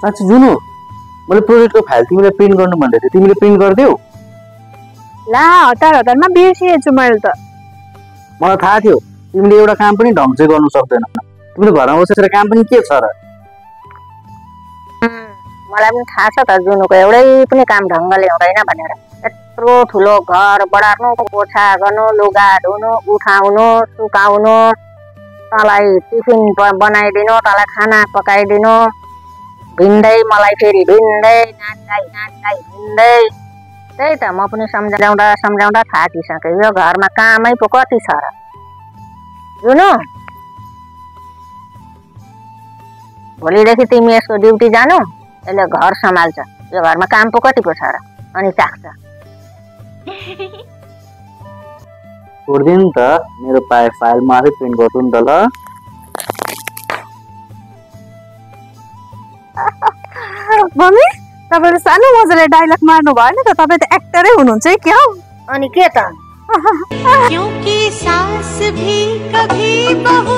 साँच्चै जुनु मैले प्रोजेक्टको फाइल तिमीले प्रिन्ट गर्नु भन्दै थिएँ तिमीले प्रिन्ट गरिदेऊ ला हतारमा बिर्सिएछु मैले त मलाई थाहा थियो तिमीले एउटा काम पनि ढङ्ग चाहिँ गर्नु सक्दैन तिमीले घरमा बसेर काम पनि के छ र मलाई पनि थाहा छ त जुनुको एउटै पनि काम ढङ्गले हुँदैन भनेर यत्रो ठुलो घर बढार्नु पोछा गर्नु लुगा धुनु उठाउनु सुकाउनु तँलाई टिफिन बनाइदिनु तँलाई खाना पकाइदिनु भिन्दै मलाई फेरि भिन्दै नाच्दै भिन्दै त्यही त म पनि सम्झाउँदा थाकिसकेँ यो घरमा कामै पो कति छ र जुनु भोलिदेखि तिमी यसको ड्युटी जानु यसले घर सम्हाल्छ यो घरमा काम पो कति पो छ र अनि चाख्छ छोडिदिनु त मेरो फाइल म आफै प्रिन्ट गर्छु नि त ल मम्मी तपाईले सानो मजाले डायलग मार्नु भयो नि त तपाईँ त एक्टरै हुनुहुन्छ है क्या अनि के त क्योंकि सास भी कभी बहू